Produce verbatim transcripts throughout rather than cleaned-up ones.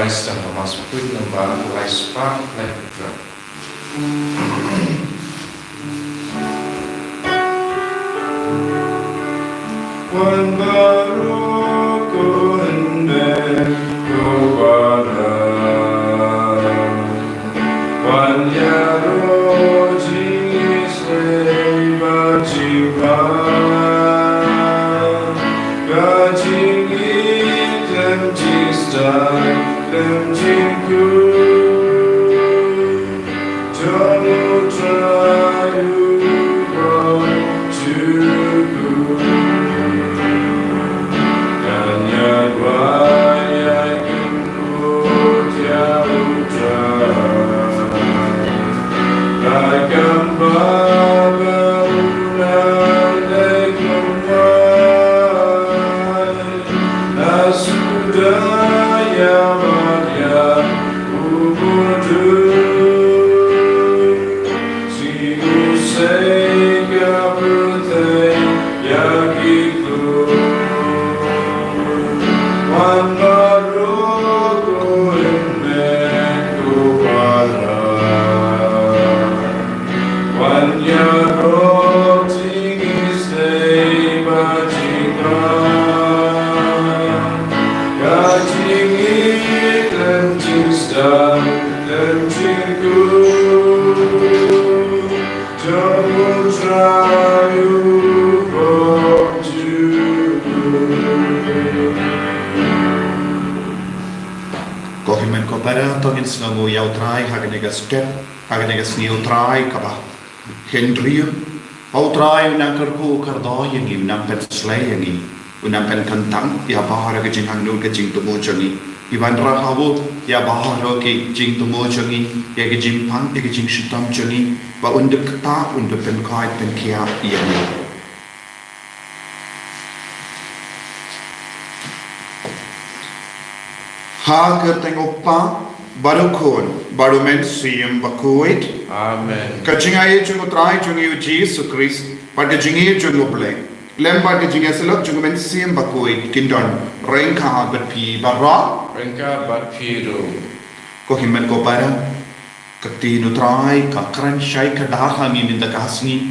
Christ and the Mass, put number lai spah lai phew. Wan baroh ko hynmen ko para, wan ïaroh jingïaseng bad jingpang, ka jingïeit khlem jingstad khlem jingkhuid jong U Trai uba ju khuid. Ngan ïaid wan ïaid kynduh ïa U Trai, la kam ba ba u nang dei kumwei. La suda ïa Maria u Bordui, shi u sei ka pyrthei ïa ki klur. Wan baroh ko hynmen ko para, wan ïaroh jingïaseng bad jingpang, ka jingïeit khlem jingstad khlem jingkhuid jong U Trai uba ju khuid. Ko hynmen ko para, to ngin sngewnguh ïa U Trai ha kane ka step, ha kane ka sngi U Trai kaba hynriew. Ba U Trai un nang kyrkhu kyrdoh ïa ngi, un nang pynshlei ïa ngi, un nang pynkyntang ïa baroh ka jingangnud ka jingthmu jong ngi. Ngi wanrah ha u ïa baroh ki jingthmu jong ngi, ïa ki jingpang, ïa ki jingshitom jong ngi, ba un da ktah, un da pynkhuid pynkhiah ïa ngi. Ha ka kyrteng U Kpa, bad U Khun, bad U Mynsiem Bakhuid. Amen. Ka jingaiei jong U Trai jong ngi U Jisu Khrist, bad ka jingïeit jong U Blei, lem bad ka jingïasyllok jong U Mynsiem Bakhuid, kin don ryngkat bad phi baroh. Ryngkat bad phi ruh. Ko hynmen ko para, ka ktien U Trai ka kren shai kdar ha ngi mynta ka sngi,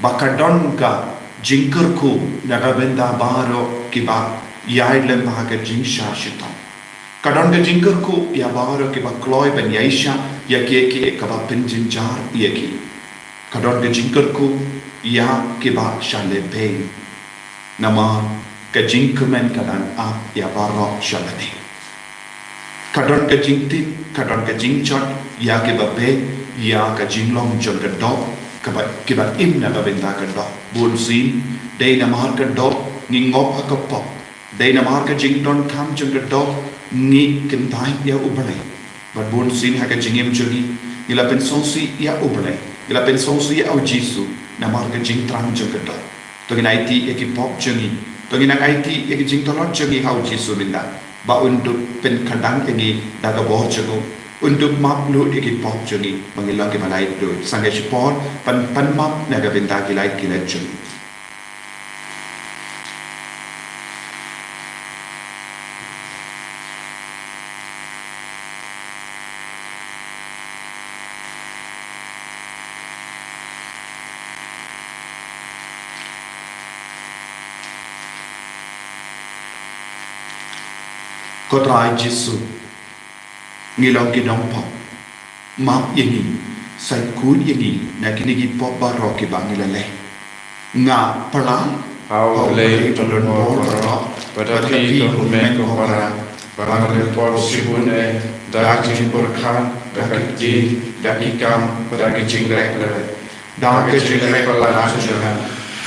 ba ka don ka jingkyrkhu na ka bynta baroh kiba ïaid lem ha ka jingshah shitom. Ka don ka jingkyrkhu ïa baroh kiba kloi ban ïaishah ïa kiei kiei kaba pynjynjar ïa ki. Ka don ka jingkyrkhu ïa kiba shah lehbeiñ. Namar ka jingkmen ka dang ap ïa baroh sha bneng. Ka don ka jingtip, ka don ka jingjot ïa kiba beiñ, ïa ka jinglong jong ka doh, kaba, kiba im na ka bynta ka doh. Bunsien, dei namar ka doh ngi ngop ha ka pop. Dei namar ka jingdonkam jong ka doh ngi kyntait ïa U Blei. Bad bunsien ha ka jingim jong ngi, ngi la pynsngewsih ïa U Blei, ngi la pynsngewsih ïa U Jisu, namar ka jingthrang jong ka doh. To ngin aiti ïa ki pop jong ngi, to ngin nang aiti ïa ki jingtlot jong ngi ha U Jisu mynta, ba un dup pynkhyndang ïa ngi da ka bor jong u, un dup map lut ïa ki pop jong ngi, ba ngin long kiba laitluid. Sangeh shipor, pyn, pynmap na ka bynta ki lait ki lait jong ngi. Ko Trai Jisu, ngi long ki nongpop. Map ïa ngi, sa khuid ïa ngi na kine ki pop baroh kiba ngi la leh. Nga pyrshah ha U Blei uba don bor baroh, bad ha phi ko hynmen ko para, ba nga la leh pop shibun eh, da ka jingpyrkhat, da ka ktien, da ki kam, bad da ka jingleh leh. Da ka jingleh palat jong nga,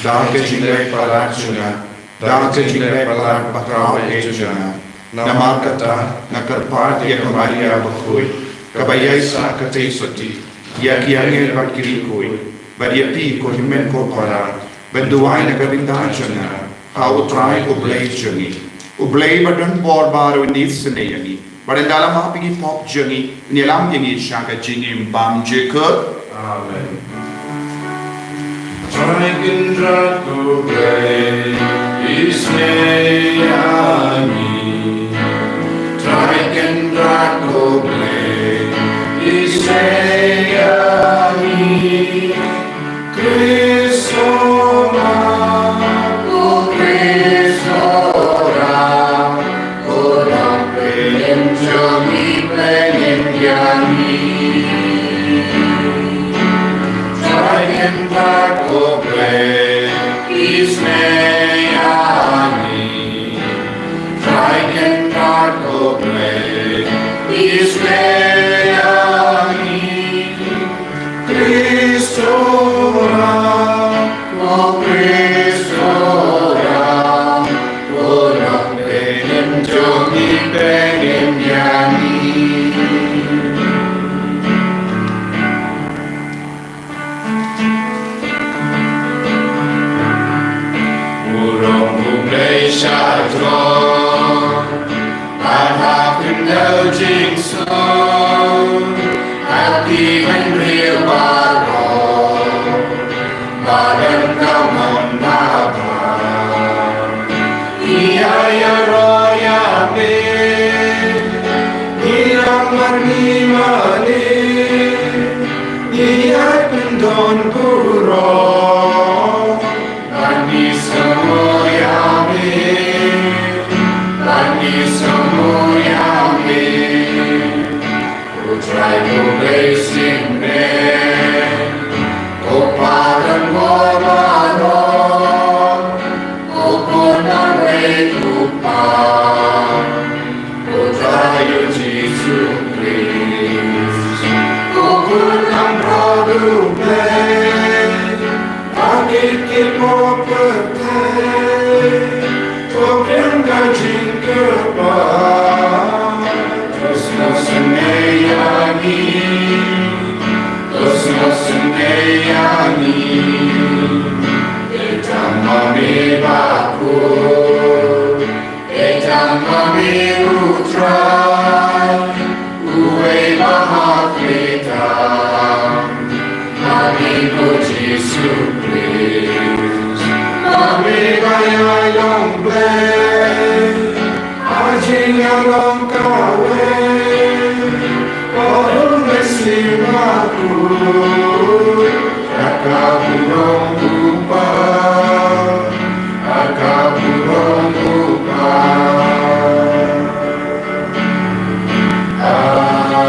da ka jingleh palat jong nga, da ka jingleh palat bakhraw eh jong nga. Namar kata, nga kyrpad ïa ka Maria bakhuid, kaba ïaishah katei shatei, ïa ki angel bad ki riewkhuid, bad ïa phi ko hynmen ko para, ban duwai na ka bynta jong nga ha U Trai U Blei jong ngi. U Blei uba don bor baroh un isynei ïa ngi, bad ynda la map ïa ki pop jong ngi, un ïalam ïa ngi sha ka jingim bymjukut. Amen. Trai Kynrad ko Blei, isynei ïa ngi. Trai Kynrad Jingsuk, ha ki bynriew baroh, ba don ka mon kaba ïa ïaroh ïa me, ïa mar ni mane, ïa pyndon burom. Ban ïasnoh ïa me, ban ïasnoh ïa me. U Trai U Blei synran, u paw don baroh, u khun nongwei u pa. U Trai U Jisu Khrist, u khun nongpynim U Blei, ha ki kyrpang pyrthei, to kren ka jingkyrpad, to sngewsynei ïa ngi, to sngewsynei ïa ngi. Ïa tang ma me bakhuid. Ïa tang ma me U Trai, uwei ba ha kyrteng, ma me U Jisu Khrist, ma me ba ïai long Blei, ha jingïalong kawei, ba u Blei sngewbha bakhuid, ha ka burom U Kpa. Ha ka burom U Kpa. Amen.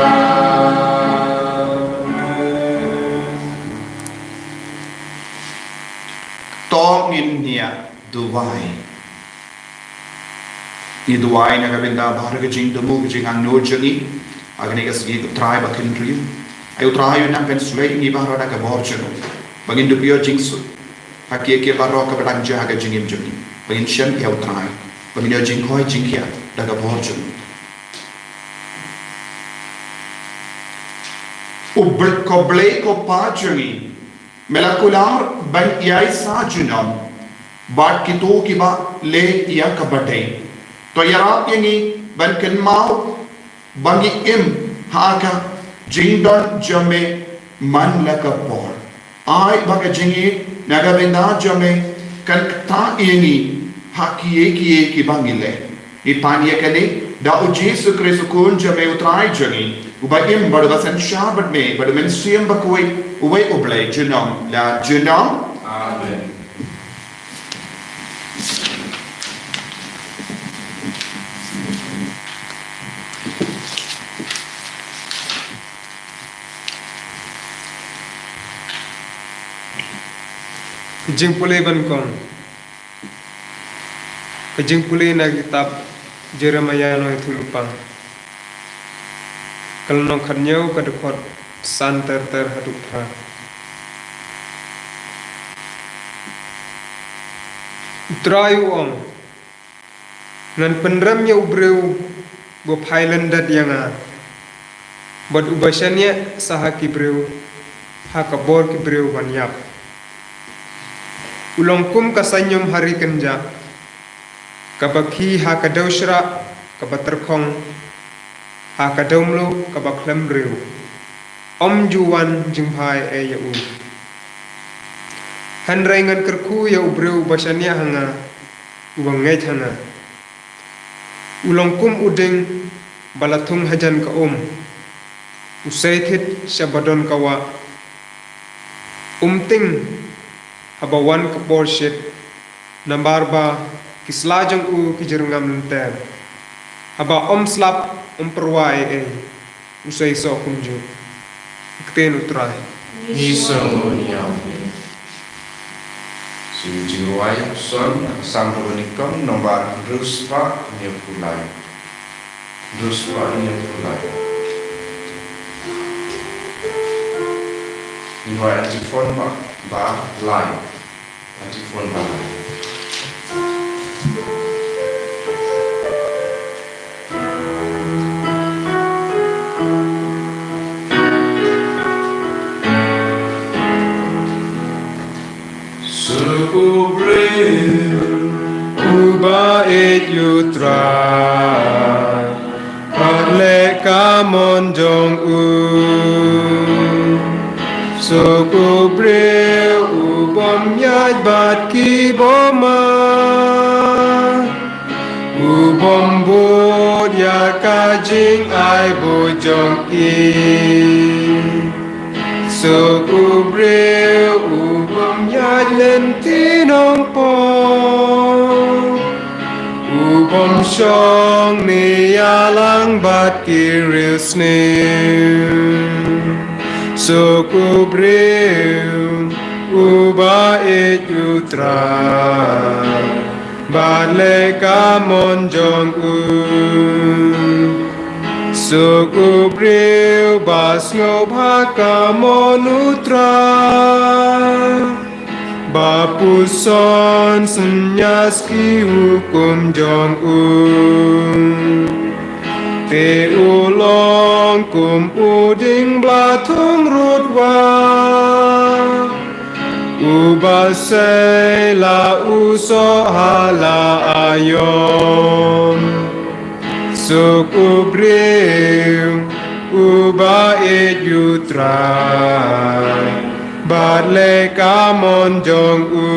To ngin ïa duwai. Ngi duwai na ka bynta baroh ka jingthmu ka jingangnud jong ngi ha kane ka sngi, ko Trai ba khynriew. Ai U Trai, un nang pynslem ïa ngi baroh da ka bor jong U, ba ngin dup ïoh jingsuk ha kiei kiei baroh kaba dang jia ha ka jingim jong ngi. Ba ngin shem ïa U Trai, ba ngin ïoh jingkhoi jingkhiah da ka bor jong U. U Bl-, ko Blei ko Pa jong ngi, me la kular ban ïaishah junom bad kito kiba leh ïa kaba dei. To ïarap ïa ngi ban kynmaw ba ngi im ha ka jingdon jong me man la ka por. Ai ba ka jingïeit na ka bynta jong me kan ktah ïa ngi ha kiei kiei kiba ngi leh. Ngi pan ïa kane da U Jisu Khrist U Khun jong me U Trai jong ngi, uba im bad uba synshar bad me bad U Mynsiem Bakhuid, uwei U Blei junom la junom. Amen. Ka jingpule ban kong. Ka jingpule na ka kitab Jeremaïah Nongïathuhlypa, ka lynnong khathynñiew, ka dkhot san ter ter haduh phra. U Trai u ong, ngan pynrem ïa u briew uba phai lyndet ïa nga, bad uba shaniah sa ha ki briew, ha ka bor ki briew ban ïap. U long kum ka saiñum ha ri kynjah, kaba khie ha ka dewshrah kaba tyrkhong, ha ka dewmluh kaba khlem briew. Ym ju wan jingbha ei ei ïa u. Hynrei ngan kyrkhu ïa u briew uba shaniah ha nga, uba ngeit ha nga. U long kum u dieng ba la thung hajan ka um, u sei thied sha ba don ka wah. Um tieng haba wan ka por shit, namar ba ki sla jong u ki jyrngam lynter. Haba um slap, um pyrwa ei ei, u sei soh kumjuh. Ktien U Trai. Ngi sngewnguh ïa me. Sa ka jingrwai song, Salm kaba nyngkong, nombar hynriew spah hynñiew phew lai. Hynriew spah hynñiew phew lai. Ngin rwai antiphon ba, ba lai. Antiphon ba lai. Suk u briew uba ïeit ïa U Trai, bad leh mon jong u. Suk u briew u bym ïaid bad ki bymman, u bym bud ïa ka jingai buit jong ki. Suk u briew u bym ïaid lynti nongpop, u bym shong ne ïalang bad ki riewsniew. Suk u briew uba ïeit u Trai bad leh ka mon jong u. Suk u briew ba sngewbha ka mon u Trai, ba puson synñias ki hukum jong u. Te u long kum u dieng ba thung rud wah, uba sei la u soh ha la aïom. Suk u briew uba ïeit u Trai bad leh ka mon jong u.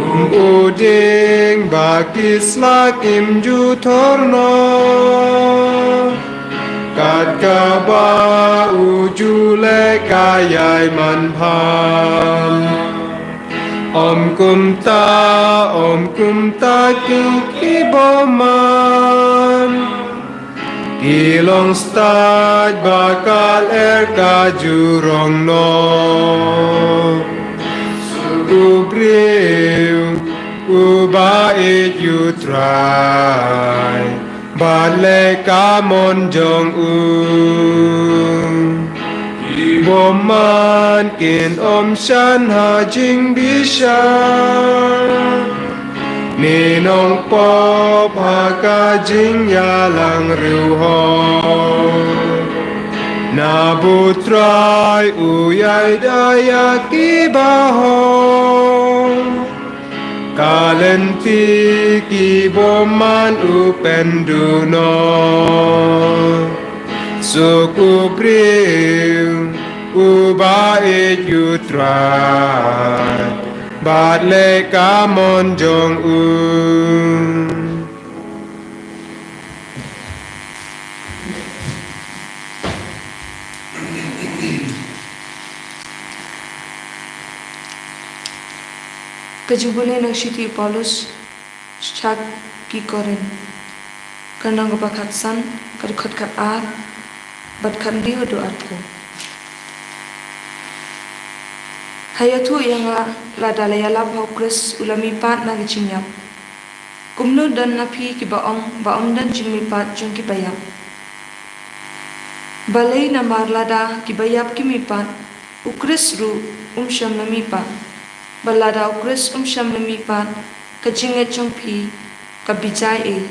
Um u dieng ba ki sla kim ju thor noh, kat kaba u ju leh ka ïai manpha. Ym kumta, ym kumta ki, ki bymman, ki long stad ba ka lyer ka ju rong noh. Suk u briew uba ïeit u Trai bad leh ka mon jong u. Ki bymman kin ym shan ha jingbishar, ne nongpop ha ka jingïalang riewhok. Naba u Trai u ïai da ïa ki bahok, ka lynti ki bymman u pynduh noh. Suk u briew uba ïeit u Trai bad leh ka mon jong u. Ka jingbun na ka shithi u Paulus sha ki Korinth, ka lynnong kaba khatsan, ka dkhot khatar bad khathynriew haduh arphew. Ha ïathuh ïa nga, lada la ïalap ha u Khrist u la mihpat na ka jingïap, kumno don na phi kiba ong ba ym don jingmihpat jong kiba ïap? Balei namar lada kiba ïap ki mihpat, u Khrist ruh um shym la mihpat. Bad lada u Khrist um shym la mihpat, ka jingngeit jong phi ka bijai ei?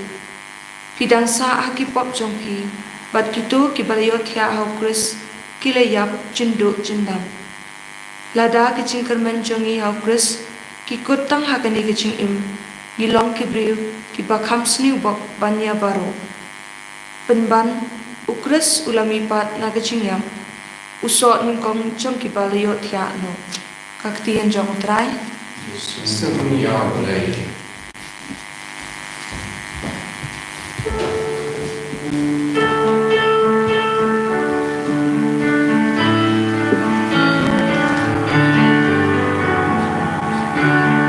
Phi dang sah ha ki pop jong phi, bad kito kiba la ïohthiah ha u Khrist ki la ïap jynduh jyndam. Lada ka jingkyrmen jong ngi ha u Khrist ki kut tang ha kane ka jingim, ngi long ki briew kiba kham sniew bok ban ïa baroh. Pynban, u Khrist u la mihpat na ka jingïap, u soh nyngkong jong kiba la ïohthiah noh. Ka ktien jong u Trai. Sngewbha ïa u Blei.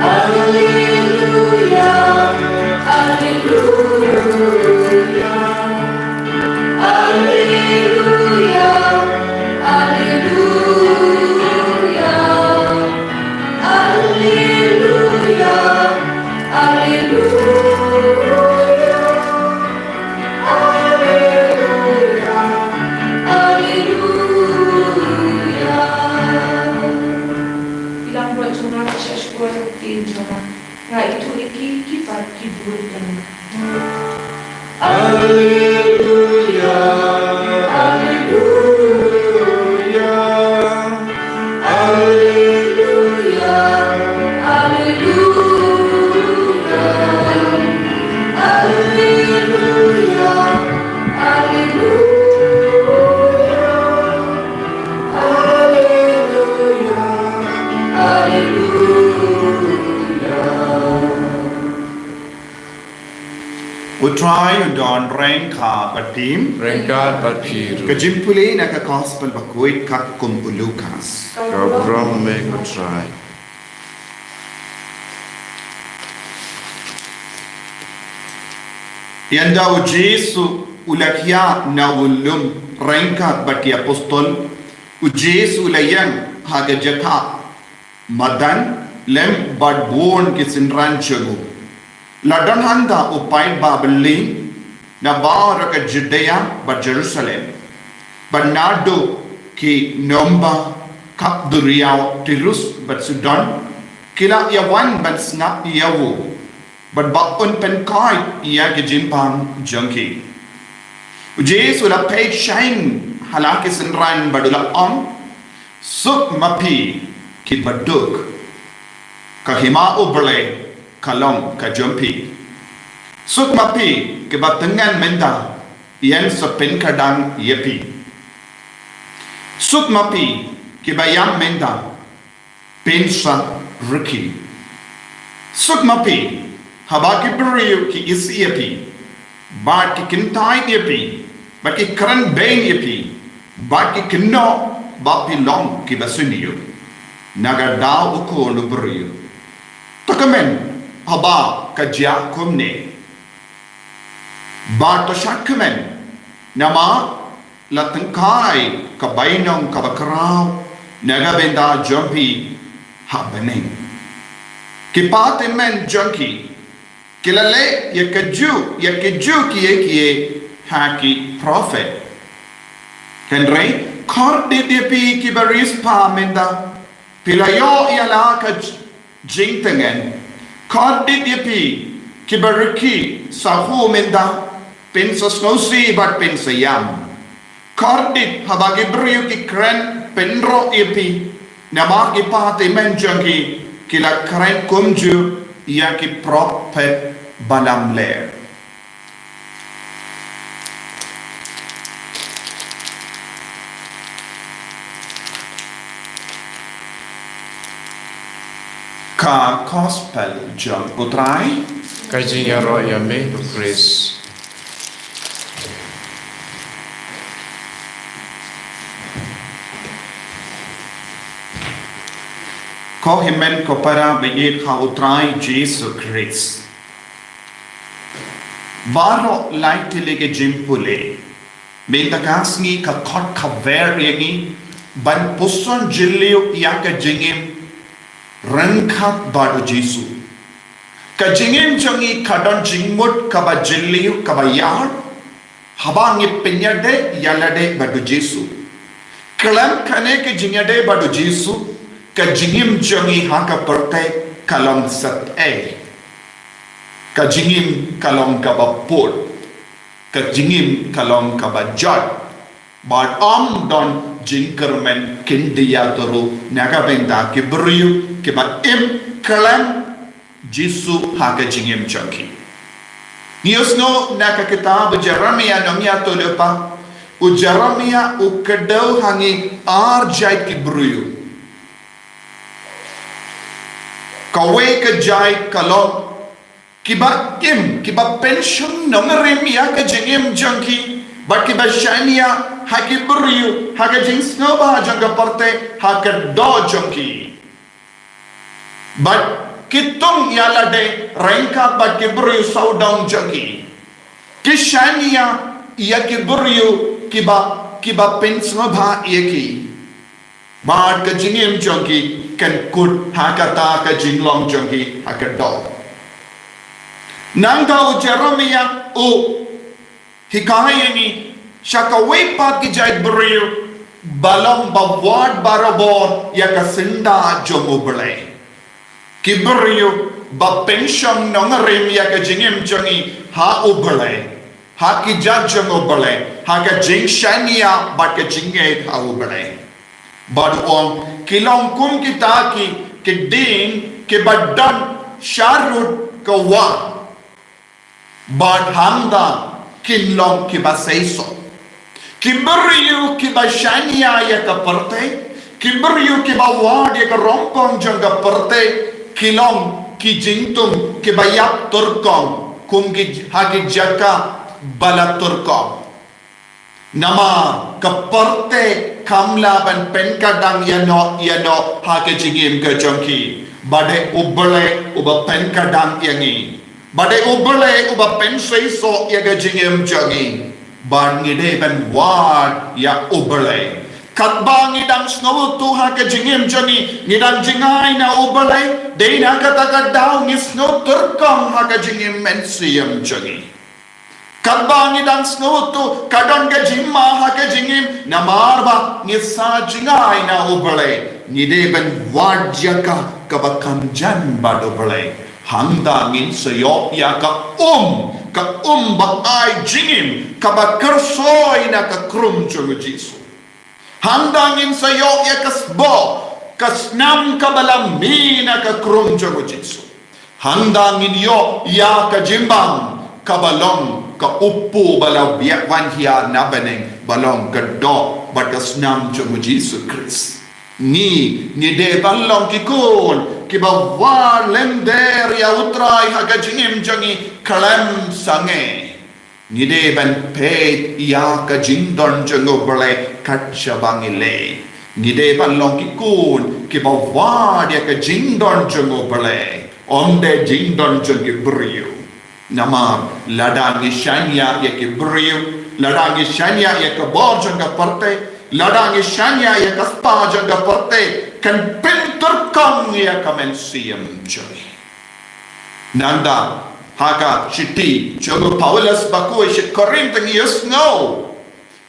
Alleluia, alleluia, alleluia, alleluia, alleluia, alleluia. Alleluia, alleluia. Ki langbrot jong nga ki shah shkor ïa ka ktien jong nga. Nga ithuh ïa ki, ki pat ki bud ïa nga. Alleluia, alleluia. Alleluia, alleluia, alleluia, U Trai un don ryngkat bad phi. Ryngkat bad phi ruh. Ka jingpule na ka Gospel bakhuid katkum u Lukas. Ka burom ïa me ko Trai. Ynda u Jisu u la khia na u lum ryngkat bad ki apostol, u Jisu u la ïeng ha ka jaka madan lem bad bun ki synran jong u. La don hangta u paidbah bymman na baroh ka Judea bad Jerusalem, bad naduh ki nongbah kap duriaw Tirus bad Sidon ki la ïawan ban sngap ïa u, bad ba un pynkhiah ïa ki jingbam jong ki. U Jisu u la peit shai ha la ki synran bad u la ong, "Suk ma phi kiba duk, ka hima U Blei ka long ka jong phi. Suk ma phi kiba tyngan mynta, yn sa pynkhlaiñ ïa phi. Suk ma phi kiba ïam mynta, phin sa rkhie. Suk ma phi haba ki briew ki isih ïa phi, bad ki kyntait ïa phi, bad ki kren beiñ ïa phi, bad ki kynnoh ba phi long kiba shyrkhei na ka daw u Khun u briew. To kmen haba ka jia kumne, bad to shah kmen, namar la tyngkai ka bainong kaba khraw na ka bynta jong phi ha bneng. Ki para tymmen jong ki ki la leh ïa kajuh, ïa kajuh kiei kiei ha ki prophet. Hynrei kordit ïa phi kiba riewspah mynta, phi la ïoh ïa la ka j-, jingtyngen. Kordit ïa phi kiba rkhie sa hu mynta, phin sa sngewsih bad phin sa ïam. Kordit haba ki briew ki kren pynroh ïa phi, namar ki para tymmen jong ki ki la kren kumjuh ïa ki prophet ba lamler." Ka Gospel jong U Trai. Ka jingïaroh ïa me ko Khrist. Ko hynmen ko para ba ïeit ha U Trai Jisu Khrist. Baroh lai tylli ki jingpule mynta ka sngi ka khot kaba ïa ngi ban puson jylliew ïa ka jingim ryngkat bad U Jisu. Ka jingim jong ngi ka don jingmut kaba jylliew kaba ïar haba ngi pynïadei ïa lade bad U Jisu. Khlem kane ka jingïadei bad U Jisu, ka jingim jong ngi ha ka pyrthei ka long sat ei. Ka jingim ka long kaba pud. Ka jingim ka long kaba jot. Bad ym don jingkyrmen kyndit ruh na ka bynta ki briew kiba im khlem Jisu ha ka jingim jong ki. Ngi ïohsngew na ka kitab Jeremiah nongïathuhlypa, u Jeremiah u kdew ha ngi ar jait ki briew. Kawei ka jait ka long kiba im, kiba pynshong nongrim ïa ka jingim jong ki, bad kiba shaniah ha ki briew, ha ka jingsngewbha jong ka pyrthei, ha ka doh jong ki. Bad ki tung ïa lade ryngkat bad ki briew sawdong jong ki. Ki shaniah ïa ki briew kiba, kiba pynsngewbha ïa ki. Bad ka jingim jong ki kan kut ha kata ka jinglong jong ki ha ka doh. Nangta u Jeremiah u hikai ïa ngi sha kawei pat ki jait briew ba long ba wad barabor ïa ka syndah jong U Blei. Ki briew ba pynshong nongrim ïa ka jingim jong ngi ha U Blei, ha ki jait jong U Blei, ha ka jingshaniah bad ka jingngeit ha U Blei. Bad u ong, ki long kum kita ki, ki dieng kiba don sharud ka wah. Bad hangta kin long kiba seisoh. Ki briew kiba shaniah ïa ka pyrthei, ki briew kiba wad ïa ka rongpong jong ka pyrthei, ki long ki jingtung kiba ïap tyrkong kum ki ha ki jaka ba la turkom. Namar ka pyrthei kam lah ban pynkadang ïano ïano ha ka jingim ka jong ki. Ba dei U Blei uba pynkadang ïa ngi. Ba dei U Blei uba pynseisoh ïa ka jingim jong ngi. Ba ngi dei ban wad ïa U Blei. Katba ngi dang sngewthuh ha ka jingim jong ngi, ngi dang jngai na U Blei, dei na kata ka daw ngi sngew turkom ha ka jingim mynsiem jong ngi. Katba ngi dang sngewthuh ka don ka jingma ha ka jingim, namar ba ngi sa jngai na U Blei, ngi dei ban wad ïa ka kaba kham jan bad U Blei. Hangta ngin sa ïoh ïa ka um, ka um ba ai jingim, kaba kyrsoi na ka krum jong U Jisu. Hangta ngin sa ïoh ïa ka sboh, ka snam kaba la mih na ka krum jong U Jisu. Hangta ngin ïoh ïa ka jingbam, kaba long ka upu ba la biak wan hiar na bneng, ba long ka doh bad ka snam jong U Jisu Khrist. Ngi, ngi dei ban long ki khun kiba wad lynter ïa U Trai ha ka jingim jong ngi khlem sangeh. Ngi dei ban peit ïa ka jingdon jong U Blei kat shaba ngi leit. Ngi dei ban long ki khun kiba wad ïa ka jingdon jong U Blei, ym dei jingdon jong ki briew. Namar lada ngi shaniah ïa ki briew, lada ngi shaniah ïa ka bor jong ka pyrthei, lada ngi shaniah ïa ka spah jong ka pyrthei, kan pynturkom ïa ka mynsiem jong ngi. Nangta ha ka shithi jong u Paulus bakhuid sha ki Korinth ngi ïohsngew,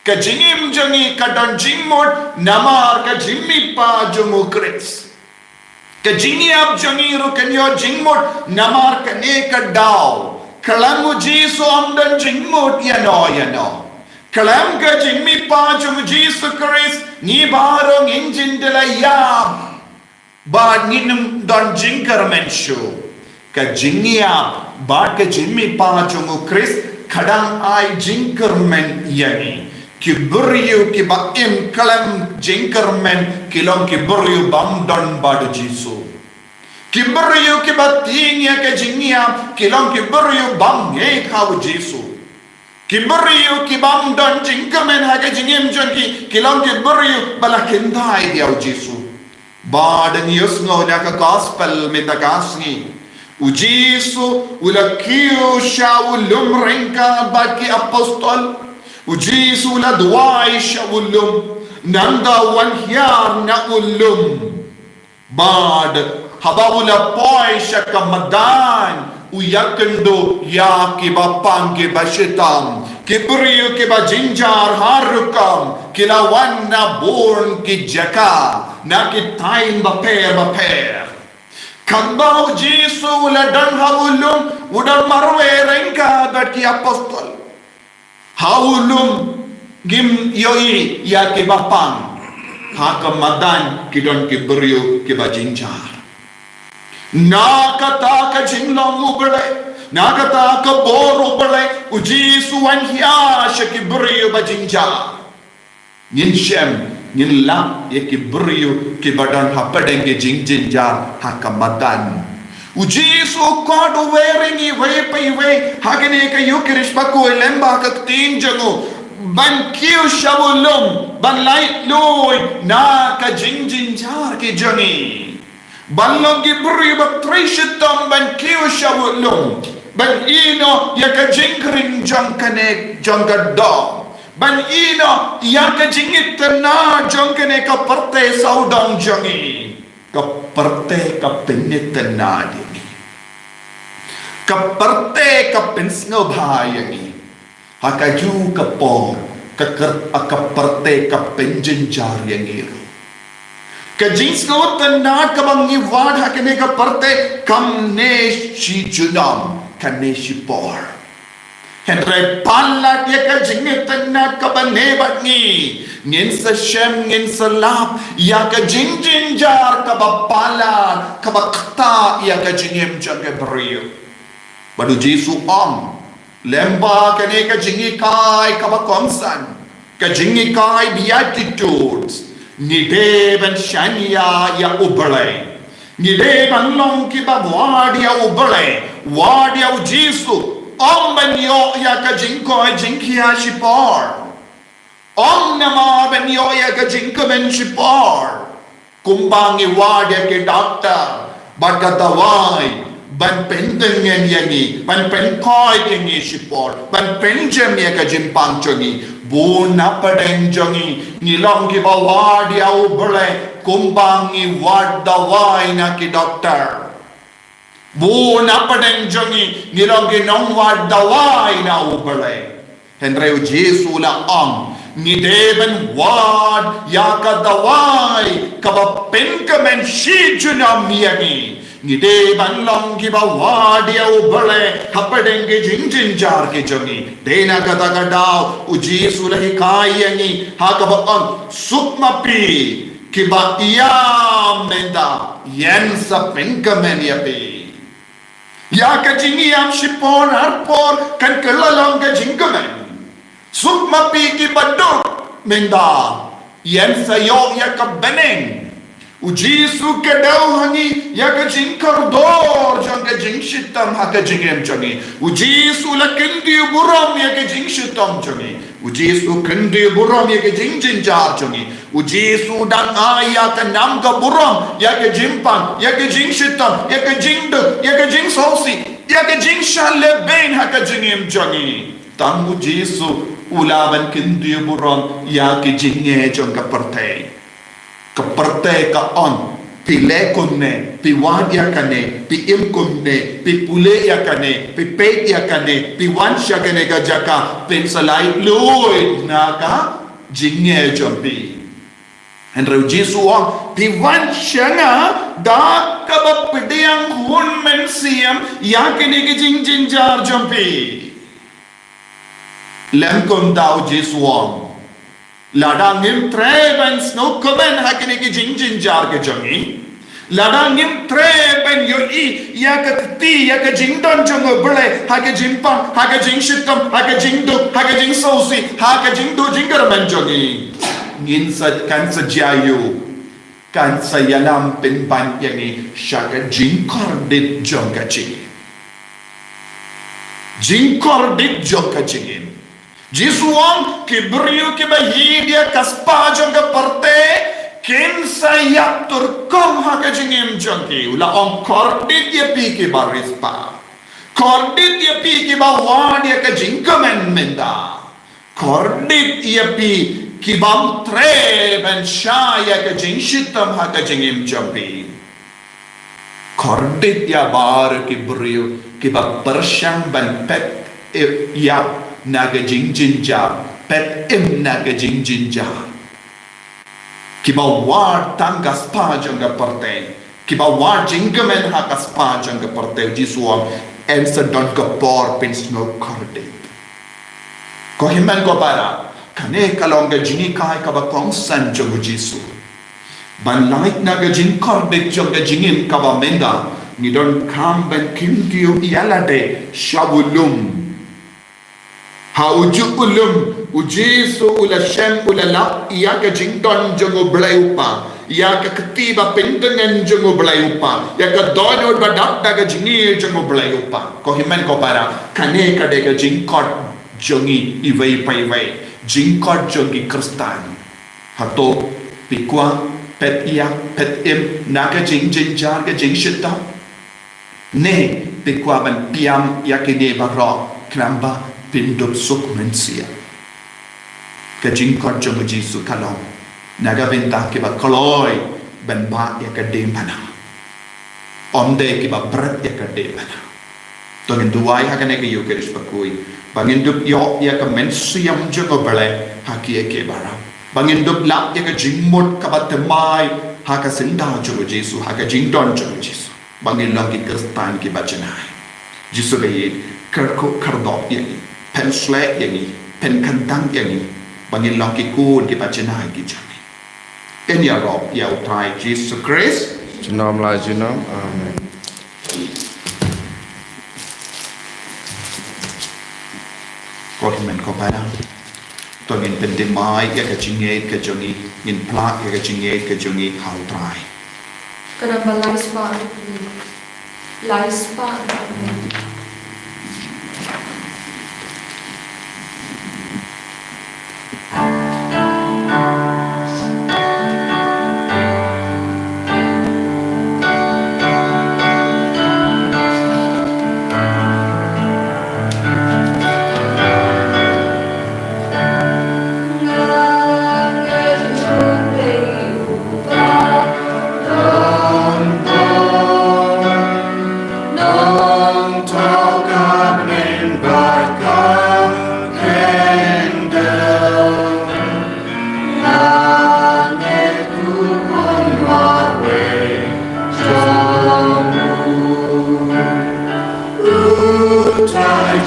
ka jingim jong ngi ka don jingmut namar ka jingmihpat jong U Khrist. Ka jingïap jong ngi ruh kan ïoh jingmut namar kane ka daw. Khlem U Jisu ym don jingmut ïano ïano. Khlem ka jingmihpat jong U Jisu Khrist ngi baroh ngin jin da la ïap. Bad ngin ym don jingkyrmen shuh. Ka jingïap bad ka jingmihpat jong U Khrist ka dang ai jingkyrmen ïa ngi. Ki briew kiba im khlem jingkyrmen ki long ki briew bym don bad U Jisu. Ki briew kiba tieng ïa ka jingïap ki long ki briew bym ngeit ha U Jisu. Ki briew ki bym don jingkyrmen ha ka jingim jong ki, ki long ki briew ba la kyntait ïa U Jisu. Bad ngi ïohsngew na ka gospel mynta ka sngi, U Jisu u la kiew sha u lum ryngkat bad ki apostol. U Jisu u la duwai sha u lum, nangta u wan hiar na u lum. Bad haba u la poi sha ka madan, u ïakynduh ïa kiba pang kiba shitom, ki briew kiba jynjar har rukom, ki la wan na bun ki jaka, na ki thaiñ bapher bapher. Katba U Jisu u la don ha u lum, u don marwei ryngkat bad ki apostol. Ha u lum ngim ïohi ïa kiba pang. Ha ka madan ki don ki briew kiba jynjar. Na kata ka jinglong U Blei, na kata ka bor U Blei, U Jisu u wan hiar sha ki briew ba jynjar. Ngin shem, ngin lap ïa ki briew kiba don hapdeng ki jingjynjar ha ka madan. U Jisu u khot uwei re ngi iwei pa iwei ha kane ka Eukharist bakhuid lyngba ka ktien jong u, ban kiew sha u lum, ban laitluid na ka jingjynjar ki jong ngi. Ban long ki briew ba trei shitom ban kiew sha u lum, ban ïehnoh ïa ka jingkren jong kane, jong ka doh. Ban ïehnoh ïa ka jingitynnad jong kane ka pyrthei sawdong jong ngi. Ka pyrthei ka pynitynnad ïa ngi. Ka pyrthei ka pynsngewbha ïa ngi. Ha kajuh ka por, ka kyr-, ka pyrthei ka pynjynjar ïa ngi ruh. Ka jingsngewtynnad kaba ngi wad ha kane ka pyrthei kam ne shi junom, ka ne shi por. Hynrei palat ïa ka jingitynnad kaba ne bad ngi, ngin sa shem, ngin sa lap ïa ka jingjynjar kaba palat, kaba ktah ïa ka jingim jong ka briew. Bad U Jisu u ong, lyngba kane ka jinghikai kaba kongsan, ka jinghikai Beatitudes, ngi dei ban shaniah ïa U Blei. Ngi dei ban long kiba wad ïa U Blei, wad ïa U Jisu, Ym ban ïoh ïa ka jingkoit jingkhiah shipor. Ym namar ban ïoh ïa ka jingkmen shipor. Kumba ngi wad ïa ki doktor bad ka dawai ban pyntngen ïa ngi, ban pynkoit ïa ngi shipor, ban pynjem ïa ka jingpang jong ngi. Bun na pdeng jong ngi, ngi long kiba wad ïa U Blei kumba ngi wad dawai na ki doktor. Bun na pdeng jong ngi, ngi long ki nongwad dawai na U Blei. Hynrei U Jisu u la ong, ngi dei ban wad ïa ka dawai kaba pynkmen shi junom ïa ngi. Ngi dei ban long kiba wad ïa U Blei hapdeng ki jingjynjar ki jong ngi. Dei na kata ka daw U Jisu u la hikai ïa ngi ha kaba ong, suk ma phi kiba ïam mynta, yn sa pynkmen ïa phi. Ïa ka jingïam shipor arpor kan kylla long ka jingkmen. Suk ma phi kiba duk mynta, yn sa ïoh ïa ka bneng. U Jisu u kdew ha ngi ïa ka jingkordor jong ka jingshitom ha ka jingim jong ngi. U Jisu u la kyntiew burom ïa ka jingshitom jong ngi. U Jisu u kyntiew burom ïa ka jingjynjar jong ngi. U Jisu u dang ai ïa ka nam ka burom ïa ka jingpang, ïa ka jingshitom, ïa ka jingduk, ïa ka jingsngewsih, ïa ka jingshah lehbeiñ ha ka jingim jong ngi. Tang U Jisu u lah ban kyntiew burom ïa ka jingeh jong ka pyrthei. Ka pyrthei ka ong, phi leh kumne, phi wad ïa kane, phi im kumne, phi pule ïa kane, phi peit ïa kane, phi wan sha kane ka jaka, phin sa lait luid na ka jingeh jong phi. Hynrei U Jisu u ong, phi wan sha nga da kaba pdiang hun mynsiem ïa kine ki jingjynjar jong phi. Lem kumta U Jisu u ong, lada ngim treh ban sngewkmen ha kine ki jingjynjar ki jong ngi, lada ngim treh ban ïohi ïa ka kti, ïa ka jingdon jong U Blei ha ka jingpang, ha ka jingshitom, ha ka jingduk, ha ka jingsngewsih, ha ka jingduh jingkyrmen jong ngi, ngin sa, kan sa jia ïa u, kan sa ïalam pynban ïa ngi sha ka jingkordit jong ka jingim. Jingkordit jong ka jingim. Jisu u ong, ki briew kiba ïeit ïa ka spah jong ka pyrthei kin sa ïap turkom ha ka jingim jong ki. U la ong, kordit ïa phi kiba ri spah. Kordit ïa phi kiba wad ïa ka jingkmen mynta. Kordit ïa phi kibym treh ban shah ïa ka jingshitom ha ka jingim jong phi. Kordit ïa baroh ki briew kiba pyrshang ban peit ïap na ka jingjynjar, peit im na ka jingjynjar. Kiba wad tang ka spah jong ka pyrthei, kiba wad jingkmen ha ka spah jong ka pyrthei, Jisu u ong, yn sa don ka por phin sngew kordit. Ko hynmen ko para, kane ka long ka jinghikai kaba kongsan jong U Jisu. Ban lait na ka jingkordit jong ka jingim kaba mynta, ngi donkam ban kyntiew ïa lade sha u lum. Ha ujuh u lum, U Jisu u la shem, u la lap ïa ka jingdon jong U Blei U Kpa, ïa ka kti ba pyntngen jong U Blei U Kpa, ïa ka dohnud ba dap da ka jingïeit jong U Blei U Kpa. Ko hynmen ko para, kane ka dei ka jingkot jong ngi iwei pa iwei, jingkot jong ki Khristan. Hato phi kwah peit ïap, peit im na ka jingjynjar, ka jingshitom? Ne phi kwah ban pynïap ïa kine baroh khnang ba phin dup suk mynsiem? Ka jingkot jong U Jisu ka long, na ka bynta kiba kloi ban bah ïa ka diengphna, ym dei kiba bret ïa ka diengphna. To ngin duwai ha kane ka Eucharist bakhuid ba ngin dup ïoh ïa ka mynsiem jong U Blei ha kiei kiei baroh, ba ngin dup lap ïa ka jingmut kaba thymmai ha ka syndah jong U Jisu, ha ka jingdon jong U Jisu, ba ngin long ki Khristan kiba janai. Jisu ba ïeit, kyrkhu kyrdoh ïa ngi, pynsleh ïa ngi, pynkyntang ïa ngi, ba ngin long ki khun kiba janai ki jong ngi. Yn ïarap ïa U Trai Jisu Khrist. Junom la junom. Amen. Ko hynmen ko para, to ngin pynthymmai ïa ka jingngeit ka jong ngi, ngin phla ïa ka jingngeit ka jong ngi ha U Trai. Ka namba lai spah, lai spah.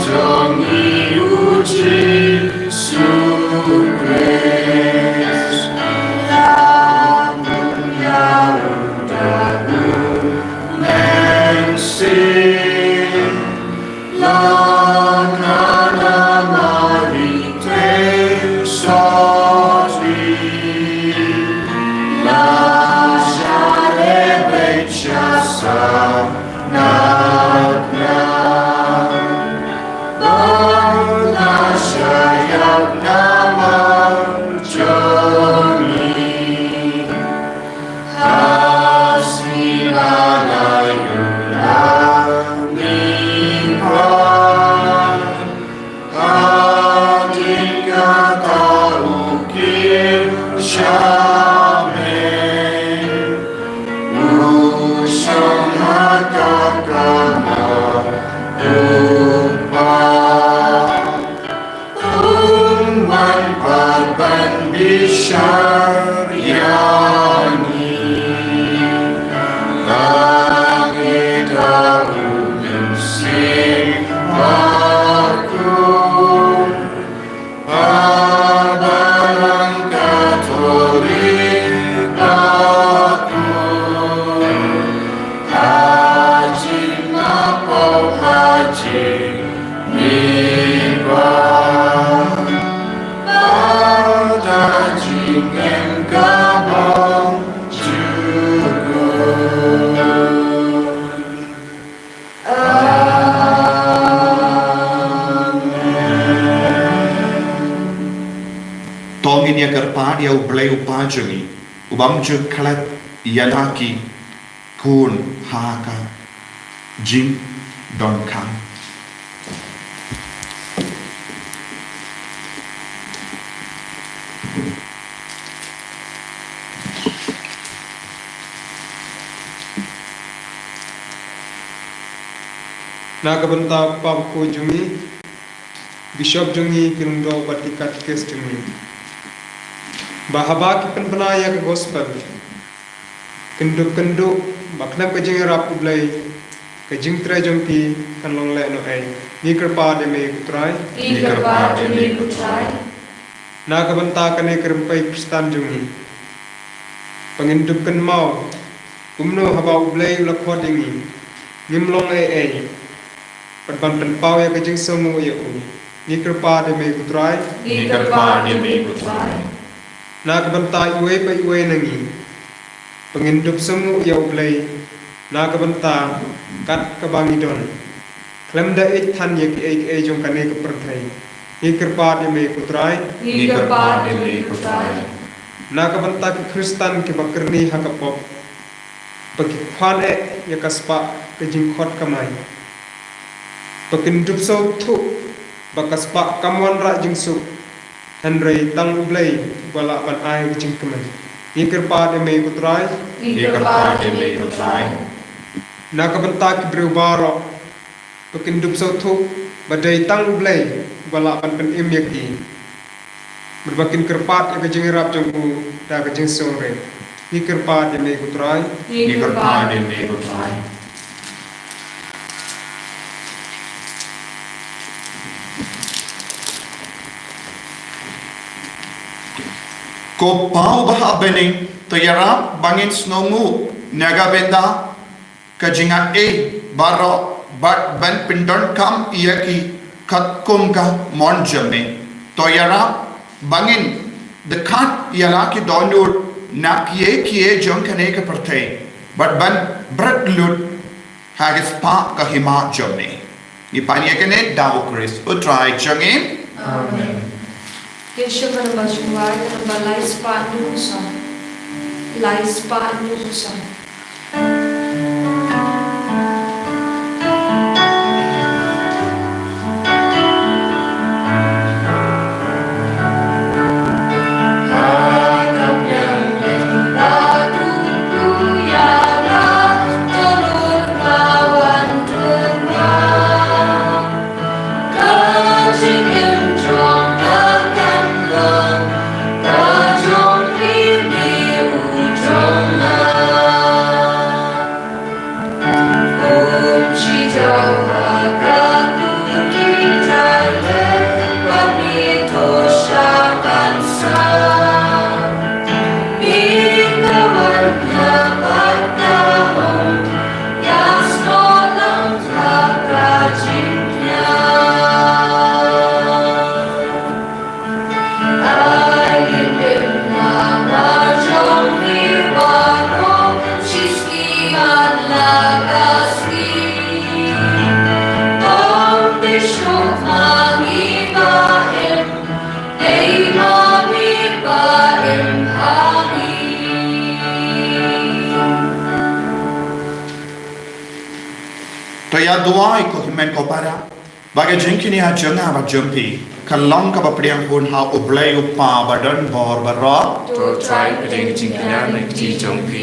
jong ngi U Jisu Khrist. Ïa u da u mynsiem, la ka na Mari te soti, la sha le beit sha sa na na. Ba la sha ïa na ma jong ngi. Ha sien ba la ïoh na ngi kwah. Hadien kata u kiew sha me. U shong ha ka kamai u Kpa. Un wan pat ban bishar ïa ngi. Tang ïa u Mynsiem Bakhuid. Ha Balang Katholik bakhuid. Ha jingmap, ha jingmihpat. Bad ha jingim ka bym jukut. Amen. To ngin ïa kyrpad ïa U Blei U Kpa jong ngi, u bym ju klet ïa la ki khun ha ka jingdonkam. Na ka bynta u Kpa bakhuid jong ngi, Bishop jong ngi, ki lyngdoh bad ki katikis jong ngi, ba haba ki pynbna ïa ka gospel, kyndup kyndup ba khlem ka jingïarap U Blei, ka jingtrei jong ki kan long lehnohei. Ngi kyrpad ïa me ko Trai. Ngi kyrpad ïa me ko Trai. Na ka bynta kane ka rympei Khristan jong ngi, ba ngin dup kynmaw kumno haba U Blei u la khot ïa ngi, ngim long ei ei. Bad ban pynpaw ïa ka jingsngewnguh ïa u. Ngi kyrpad ïa me ko Trai. Ngi kyrpad ïa me ko Trai. Na ka bynta iwei pa iwei na ngi, ba ngin dup sngewnguh ïa U Blei na ka bynta kat kaba ngi don, khlem da ïeit than ïa kiei kiei jong kane ka pyrthei. Ngi kyrpad ïa me ko Trai. Ngi kyrpad ïa me ko Trai. Na ka bynta ki Khristan kiba kyrni ha ka pop, ba ki khwan eh ïa ka spah ka jingkhot kamai, ba kin dup sngewthuh ba ka spah kam wanrah jingsuk, hynrei tang U Blei uba lah ban ai ka jingkmen. Ngi kyrpad ïa me ko Trai. Ngi kyrpad ïa me ko Trai. Na ka bynta ki briew baroh, ba kin dup sngewthuh ba dei tang U Blei uba lah ban pynim ïa ki, bad ba kin kyrpad ïa ka jingïarap jong u da ka jingsngewrit. Ngi kyrpad ïa me ko Trai. Ngi kyrpad ïa me ko Trai. Ko Pa uba ha bneng, to ïarap ba ngin sngewnguh na ka bynta ka jingaiei baroh bad ban pyndonkam ïa ki katkum ka mon jong me. To ïarap ba ngin dkhat ïa la ki dohnud na kiei kiei jong kane ka pyrthei, bad ban bret lut ha ka spah ka hima jong me. Ngi pan ïa kane da U Khrist U Trai jong ngi. Amen. Kin shim ka namba jingwai, ka namba lai spah hynñiew san. Lai spah hynñiew san. Duwai ko hynmen ko para ba ka jingkñia jong nga bad jong phi ka long kaba pdiang hun ha U Blei U Kpa ba don bor baroh. To trai pdiang jingkñia na kti jong phi.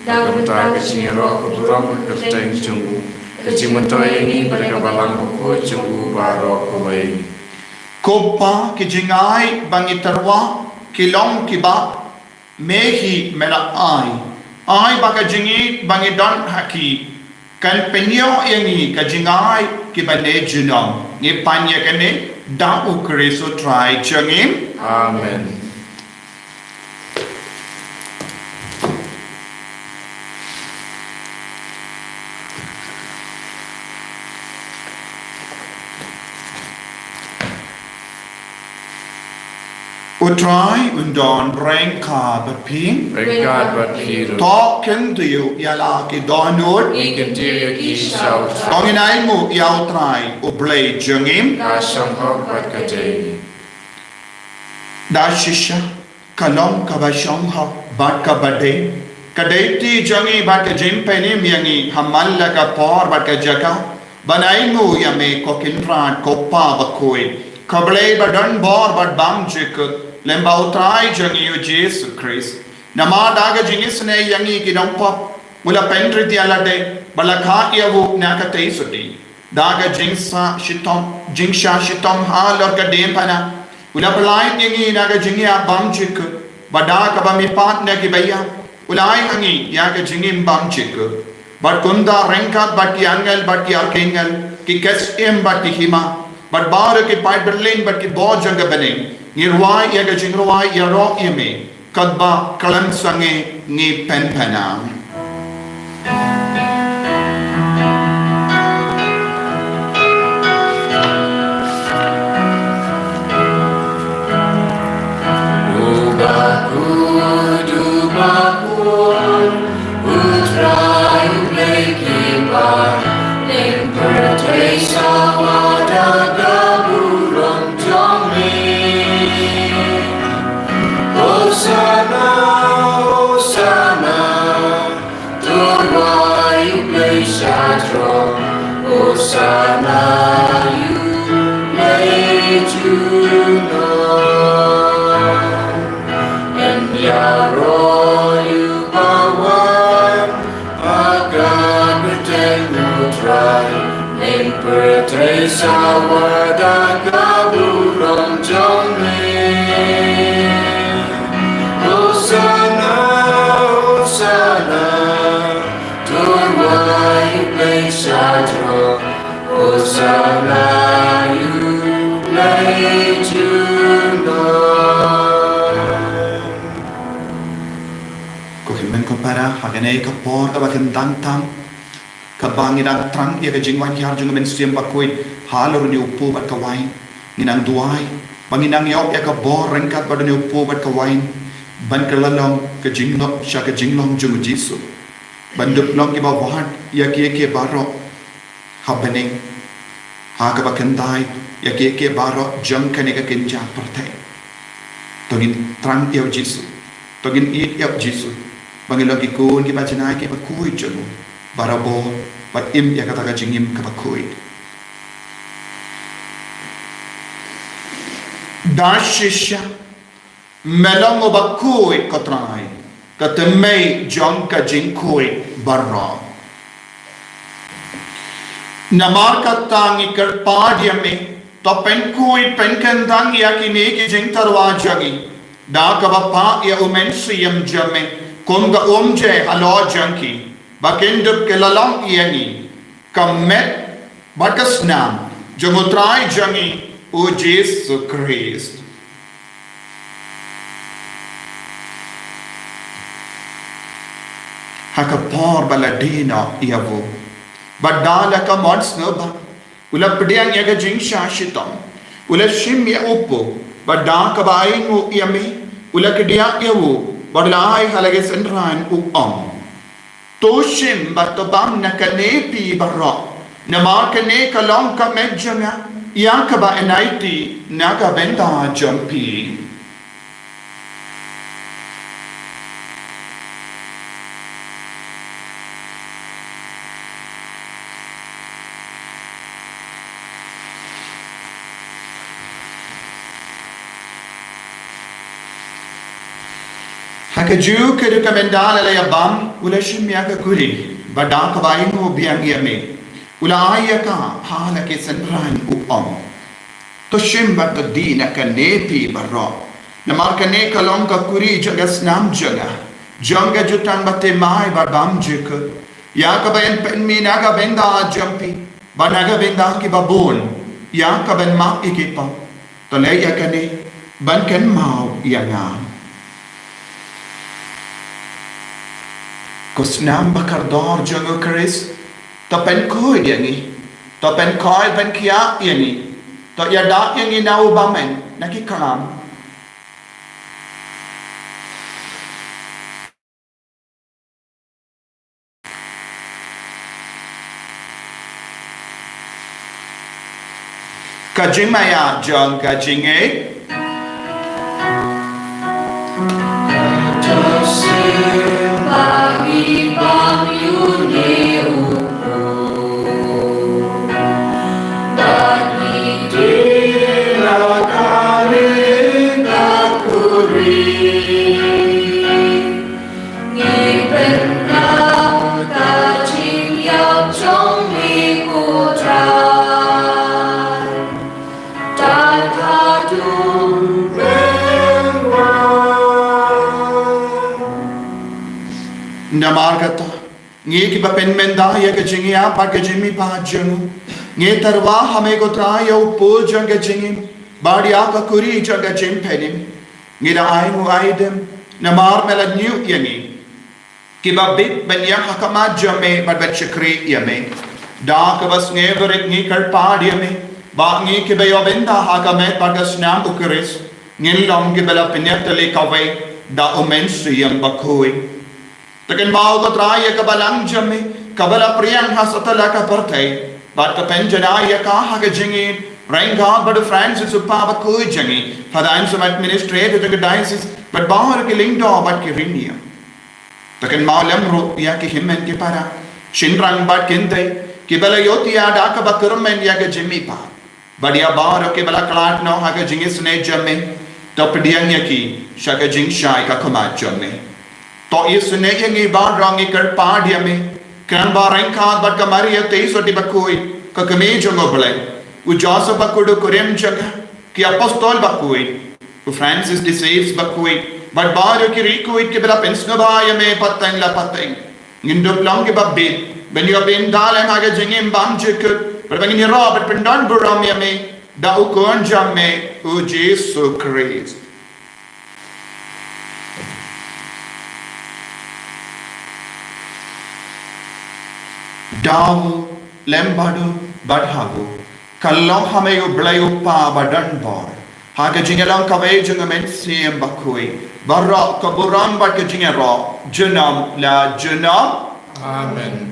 Da ka bynta ka jingïaroh ka burom ka kyrteng jong u, ka jingmyntoi ïa ngi bad ka balang bakhuid jong u baroh kawei. Ko Pa, ki jingai ba ngi tyrwa ki long kiba me hi me la ai. Ai ba ka jingïeit ba ngi don ha ki kan pynïoh ïa ngi ka jingai kiba ne junom. Ngi pan ïa kane da U Khrist U Trai jong ngi. Amen. U Trai un don ryngkat bad phi. Ryngkat bad phi ruh. To kyntiew ïa la ki dohnud. Ngi kyntiew ïa ki sha U Trai. To ngin ainguh ïa U Trai U Blei jong ngi. Ka shong hok bad ka dei. Da shisha ka long kaba shong hok bad kaba dei. Ka dei kti jong ngi bad ka jingpynim ïa ngi ha man la ka por bad ka jaka ban ainguh ïa me ko Kynrad ko Pa bakhuid, ko Blei ba don bor bad bymjukut, lem bad U Trai jong ngi U Jisu Khrist. Namar da ka jingisynei ïa ngi ki nongpop u la pynrit ïa lade bad la kha ïa u na ka tei suti. Da ka jingshah shitom, jingshah shitom halor ka diengphna u la pyllait ïa ngi na ka jingïap bymjukut, bad da kaba mihpat na kiba ïap u la ai ha ngi ïa ka jingim bymjukut. Bad kumta ryngkat bad ki angel bad ki arkangel, ki ksiem bad ki hima, bad baroh ki paidbynriew bad ki bor jong ka bneng, ngi rwai ïa ka jingrwai ïaroh ïa me katba khlem sangeh ngi pynphna. U bakhuid, u bakhuid, U Trai U Blei ki ba lyngpyrthei sawa da ka burom jong me. Hosana, Hosana, to rwai U Blei sha throne. Hosana ïa U Blei junom. Yn ïaroh ïa uba wan ha ka kyrteng U Trai, lyngpyrthei sawa da ka burom jong me. Hosana, Hosana, to rwai U Blei sha throne. Hosana ïa U Blei junom. Ko hynmen ko para, ha kane ka por kaba kyntang tam, kaba ngi dang thrang ïa ka jingwan hiar jong ka Mynsiem Bakhuid halor une u pu bad ka wain, ngi nang duwai ba ngi nang ïoh ïa ka bor ryngkat bad une u pu bad ka wain, ban kylla long ka jinglong sha ka jinglong jong U Jisu, ban dup long kiba wad ïa kiei kiei baroh ha bneng, ha kaba kyntait ïa kiei kiei baroh jong kane ka kynja pyrthei. To ngin thrang ïa U Jisu, to ngin ïeit ïa U Jisu, ba ngin long ki khun kiba janai kiba khuid jong U barabor, bad im ïa kata ka jingim kaba khuid. Da shisha me long uba khuid ko Trai, ka tynmei jong ka jingkhuid baroh. Namar kata ngi kyrpad ïa me, to pynkhuid pynkyntang ïa kine ki jingtyrwa jong ngi da kaba pah ïa U Mynsiem jong me, kum ka umjai halor jong ki, ba kin dup kylla long ïa ngi ka met bad ka snam jong U Trai jong ngi U Jisu Khrist. Ha ka por ba la die noh ïa u, bad da la ka mon sngewbha, u la pdiang ïa ka jingshah shitom, u la shim ïa u pu, bad da kaba ainguh ïa me, u la kdiah ïa u, bad u la ai ha la ki synran, u ong: To shim bad to bam na kane phi baroh, namar kane ka long ka met jong nga, ïa kaba yn aiti na ka bynta jong phi. Ka Jiw ka dei ka mynta la la ïa bam, u la shim ïa ka kuri, bad da kaba ainguh biang ïa me, u la ai ïa ka ha la ki synran, u ong: To shim bad to die na kane phi baroh, namar kane ka long ka kuri jong ka snam jong nga, jong ka jutang bathymmai bad bymjukut, ïa kaba yn pynmih na ka bynta jong phi bad na ka bynta kiba bun, ïa kaban map ïa ki pop. To leh ïa kane ban kynmaw ïa nga. Ko snam ba kordor jong u Khrist, to pynkhuid ïa ngi, to pynkhuid pynkhiah ïa ngi, to ïada ïa ngi na u bymman na ki khlam. Ka jingmaïa jong ka jingngeit. Ngi pynpaw ka jingïap jong ngi, ko Trai. Tang haduh pynwan. Namar kata, ngi kiba pynmynta ïa ka jingïap bad ka jingmihpat jong u, ngi tyrwa ha me ko Trai ïa u pud jong ka jingim bad ïa ka kuri jong ka jingpynim. Ngi la ainguh aidem namar me la ñiuh ïa ngi kiba bit ban ïeng ha khmat jong me bad ban shakri ïa me. Da kaba sngewbha ngi kyrpad ïa me ba ngi kiba ïoh bynta ha ka met bad ka snam u Khrist, ngin long kiba la pynïatylli kawei da u Mynsiem Bakhuid. To kynmaw ko Trai ïa ka balang jong me kaba la pdiang ha satlak ka pyrthei, bad to pynjanai ïa ka ha ka jingim ryngkat bad u Francis u Papa bakhuid jong ngi, Father Anselm administrator jong ka diocese, bad baroh ki lyngdoh bad ki riewniam. To kynmaw lem ruh ïa ki hynmen ki para, shynrang bad kynthei kiba la ïohthiah da kaba kyrmen ïa ka jingmihpat, bad ïa baroh kiba la khlad noh ha ka jingisynei jong me, to pdiang ïa ki sha ka jingshai ka khmat jong me. To isynei ïa ngi baroh, ngi kyrpad ïa me, khnang ba ryngkat bad ka Maria Theisotti bakhuid, ka kmie jong u Blei, u Joseph bakhuid u kurim jong ka, ki apostol bakhuid, u Francis de Sales bakhuid, bad baroh ki riewkhuid kiba la pynsngewbha ïa me pateng la pateng, ngin dup long kiba bit ban ïoh bynta lem ha ka jingim bymjukut, bad ba ngin ïaroh bad pyndonburom ïa me da u Khun jong me u Jisu Khrist. Da u, lem bad u, bad ha u, ka long ha me U Blei U Kpa badonbor, ha ka jingïalong kawei jong U Mynsiem Bakhuid, baroh ka burom bad ka jingïaroh junom la junom. Amen.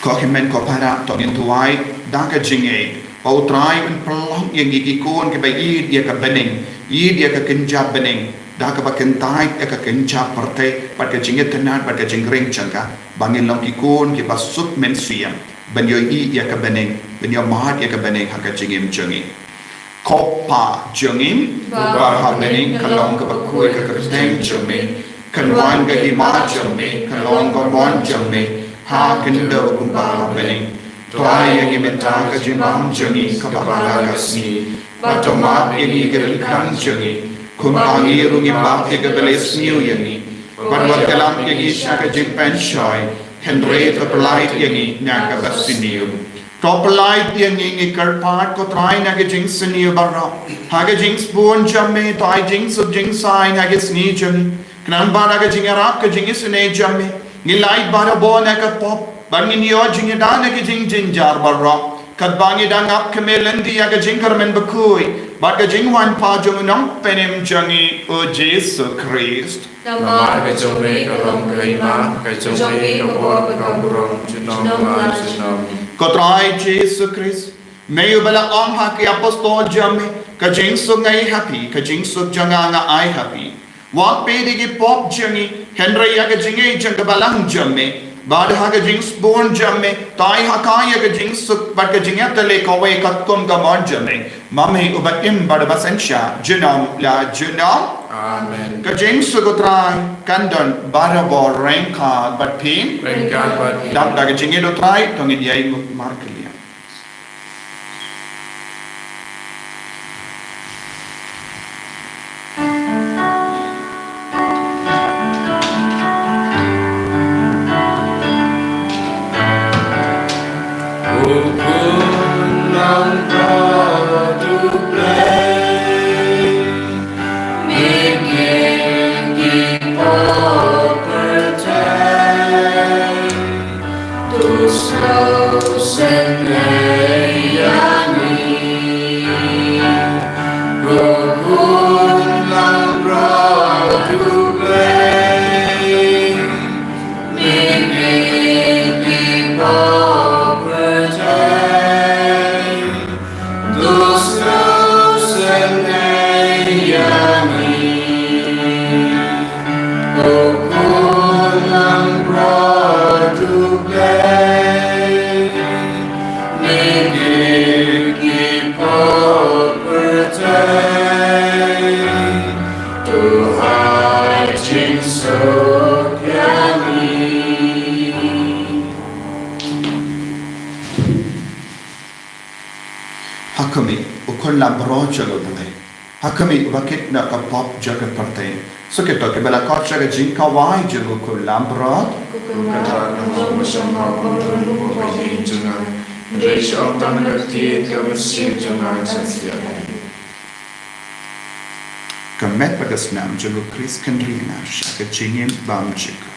Ko hynmen ko para, to ngin duwai da ka jingngeit ba U Trai un pynlong ïa ngi ki khun kiba ïeit ïa ka bneng, ïeit ïa ka kynja bneng, da kaba kyntait ïa ka kynja pyrthei bad ka jingïatynnad bad ka jingring jong ka, ba ngin long ki khun kiba suk mynsiem ban ïohi ïa ka bneng, ban ïohmad ïa ka bneng ha ka jingim jong ngi. Ko Pa jong ngi, ba ha bneng, ka long kaba khuid ka kyrteng jong me, kan wan ka hima jong me, kan long ka mon jong me ha khyndew kumba ha bneng. To ai ïa ngi mynta ka jingbam jong ngi kaba ha la ka sngi, bad to map ïa ngi ki ryngkang jong ngi, kumba ngi ruh ngi map ïa kiba leh sniew ïa ngi, bad wat ïalam ïa ngi sha ka jingpynshoi, hynrei to pyllait ïa ngi na kaba sniew. To pyllait ïa ngi, ngi kyrpad ko Trai, na ka jingsniew baroh, ha ka jingsbun jong me to ai jingsuk jingsaiñ ha ka sngi jong ngi, khnang ba da ka jingïarap ka jingisynei jong me ngin lait barabor na ka pop, bad ngin ïoh jingïada na ka jingjynjar baroh, katba ngi dang ap khmih lynti ïa ka jingkyrmen bakhuid bad ka jingwan pat jong U Nongpynim jong ngi U Jisu Khrist. Namar ka jong me ka long ka hima, ka jong me ka bor, ka burom junom la junom. Ko Trai Jisu Khrist, me uba la ong ha ki apostol jong me, ka jingsuk nga ai ha phi, ka jingsuk jong nga nga ai ha phi. Wat peit ïa ki pop jong ngi, hynrei ïa ka jingngeit jong ka balang jong me. Bad ha ka jingsbun jong me, tai ha ka ïa ka jingsuk bad ka jingïatylli kawei katkum ka mon jong me. Ma me uba im bad uba synshar, junom la junom. Amen. Ka jingsuk u Trai kan don barabor ryngkat bad phi. Ryngkat bad phi. Dap da ka jingïeit u Trai, to ngin ïai ngop markylliang. Ha khmih, u khun lambrot jong U Blei. Ha khmih, uba kit na ka pop jong ka pyrthei. Sa kito kiba la kot sha ka jingkawei jong u khun lambrot. Kata ka mut ba shong ha u khun u ba ïeit jong nga. Hynrei sha ong tang ka ktien ka mynsiem jong nga kan sah. Ka met bad ka snam jong u Khrist kan ri na sha ka jingim bymjukut.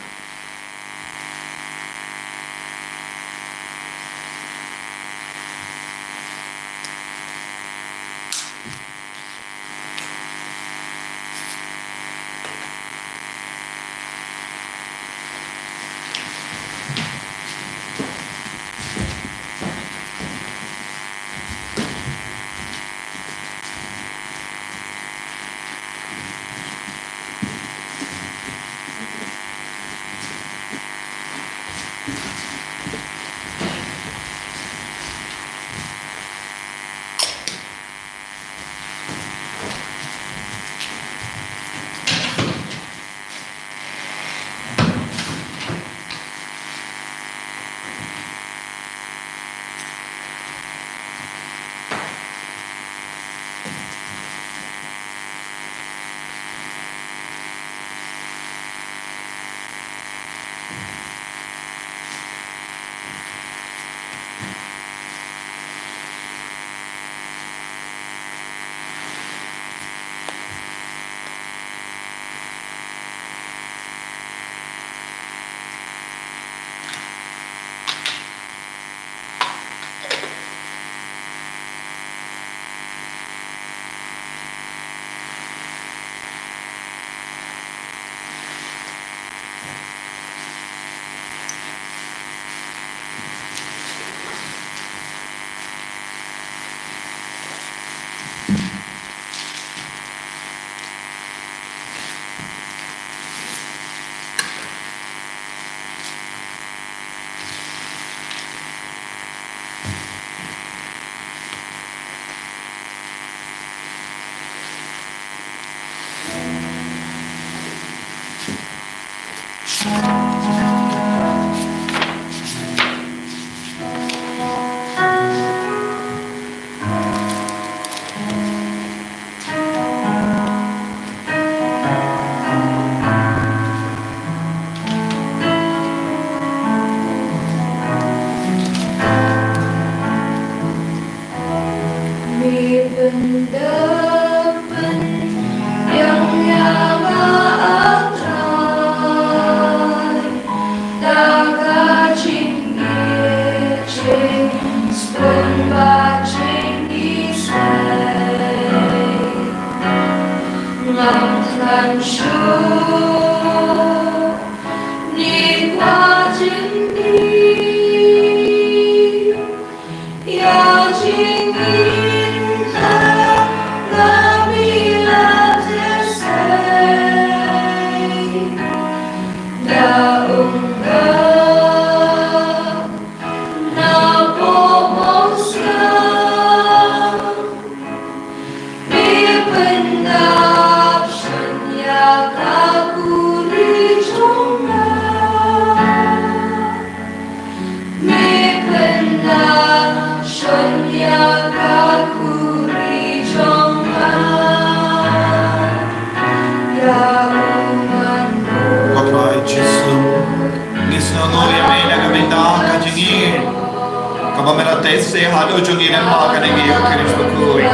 Ba me la teh seh haduh jong ngi lyngba kane ka Eucharist bakhuid.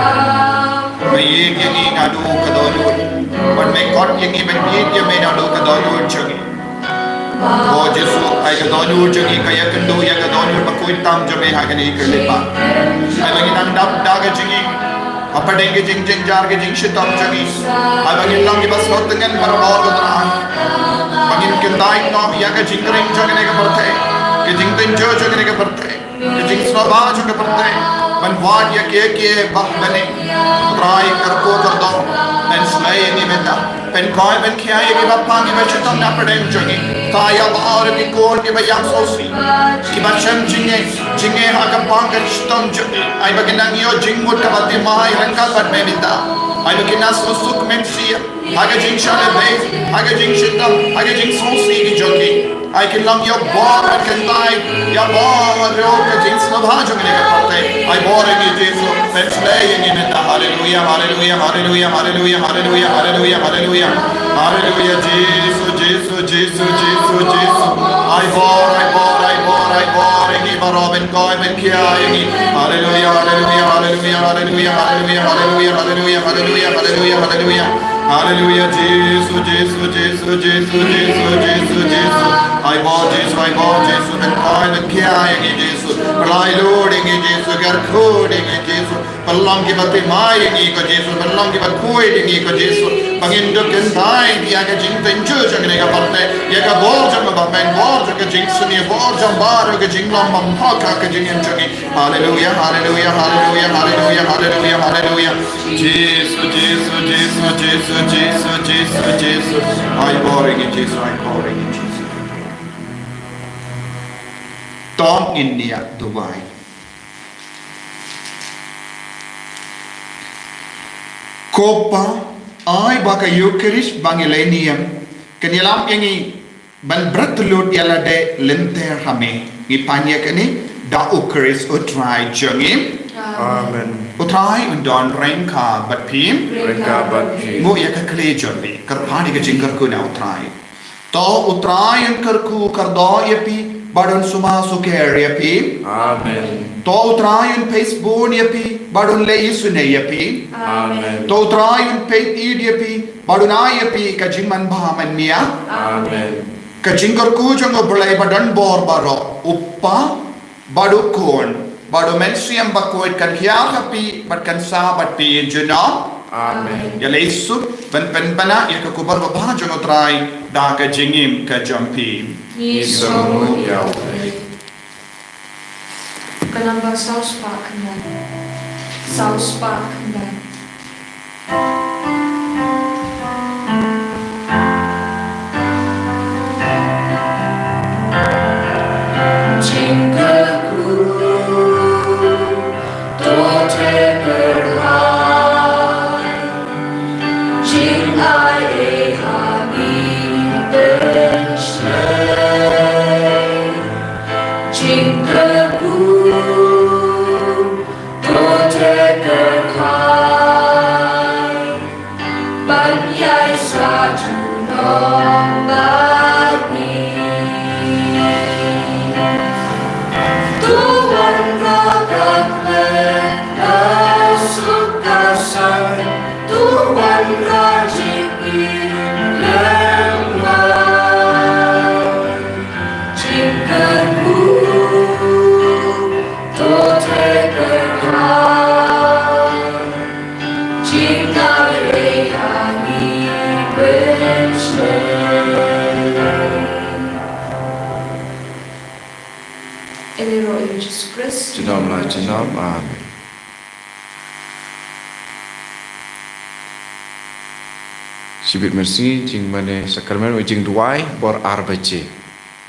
Me ïeit ïa ngi naduh ka dohnud. Bad me kot ïa ngi ban ïeit ïa me naduh ka dohnud jong ngi. Ko Jisu, ai ka dohnud jong ngi ka ïakynduh ïa ka dohnud bakhuid tam jong me ha kane ka lypa. Ai ba ngin nang dap da ka jingim hapdeng ka jingjynjar ka jingshitom jong ngi. Ai ba ngin long kiba sngewtyngen barabor, ko Trai. Ba ngin kyntait noh ïa ka jingkring jong kane ka pyrthei, ka jingtynjuh jong kane ka pyrthei, ka jingsngewbha jong ka pyrthei, ban wad ïa kiei kiei bah bane. Trai, kyrkhu kyrdoh ban slei ïa ngi mynta, ban koi ban khia ïa kiba pang, kiba shitom na pdeng jong ngi. Trai, ïa baroh ki khun kiba ïaid sawsih, kiba shem jingeh, jingeh ha ka pang ka shitom jong ngi. Ai ba kin nang ïoh jingmut kaba thymmai ryngkat bad me mynta. Ai ba kin nang sngewsuk mynsiem ha ka jingshah lade, ha ka jingshitom, ha ka jingsngewsih ki jong ki. Ai kin long ïa bor ban kyntait ïa bor ruh ka jingsngewbha jong kane ka pyrthei. Ai bor ïa ngi Jisu, ban slei ïa ngi mynta. Haleluia, haleluia, haleluia, haleluia, haleluia, haleluia, haleluia. Haleluia, Jisu, Jisu, Jisu, Jisu, Jisu. Ai bor, ai bor, ai bor, ai bor ïa ngi baroh, ban koi ban khia ïa ngi. Haleluia, haleluia, haleluia, haleluia, haleluia, haleluia, haleluia, haleluia, haleluia, haleluia. Haleluia, Jisu, Jisu, Jisu, Jisu, Jisu, Jisu, Jisu. Ai bor Jisu, ai bor Jisu, ban koi ban khia ïa ngi Jisu. Pynlait lut ïa ngi Jisu, kyrkhu ïa ngi Jisu. Pynlong kiba thymmai ïa ngi ko Jisu, pynlong kiba khuid ïa ngi ko Jisu. Ba ngin dup kyntait ïa ka jingtynjuh jong kane ka pyrthei, ïa ka bor jong ka bymman, bor jong ka jingsniew, bor jong baroh ka jinglong bymhok ha ka jingim jong ngi. Haleluia, haleluia, haleluia, haleluia, haleluia, haleluia. Jisu, Jisu, Jisu, Jisu, Jisu, Jisu, Jisu. Ai bor ïa ngi Jisu, ai bor ïa ngi Jisu. To ngin ïa duwai. Ko Pa, ai ba ka Eucharist ba ngi la niam kan ïalam ïa ngi ban bret lut ïa lade lynter ha me. Ngi pan ïa kane da U Khrist U Trai jong ngi. Amen. U Trai un don ryngkat bad phi. Ryngkat bad phi. Nguh ïa ka khlieh jong phi. Kyrpad ïa ka jingkyrkhu na U Trai. To U Trai un kyrkhu kyrdoh ïa phi bad un sumar sukher ïa phi. Amen. To U Trai un peit bun ïa phi bad un leh isynei ïa phi. Amen. To U Trai un peit ïeit ïa phi bad un ai ïa phi ka jingmanbha manmiat. Amen. Ka jingkyrkhu jong U Blei ba don bor baroh, U Kpa bad U Khun bad U Mynsiem Bakhuid kan hiar ha phi bad kan sah bad phi junom. Amen. Ïa leit suk ban pynbna ïa ka khubor babha jong U Trai da ka jingim ka jong phi. Ngi sngewbha ïa U Blei. Ka number saw spah khyndai. Saw spah khyndai. Jingkyrkhu to te kyrhai, jingai ei ha ngi pynshlei. Jingkyrkhu to te kyrhai, ban ïai sah junom bad ngi. To wanrah ka kmen ka suk ka saiñ, to wanrah jingim lem bad. Jingkyrkhu to te kyrhai, jingai ei ha ngi pynshlei. Ïa lade ruh ïa U Jisu Khrist. Junom la junom. Amen. Shibit mynsngi jingmane sakramen bad jingduwai bor ar baje.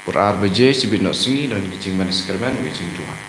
Bor ar baje shibit noh sngi don ki jingmane sakramen bad jingduwai.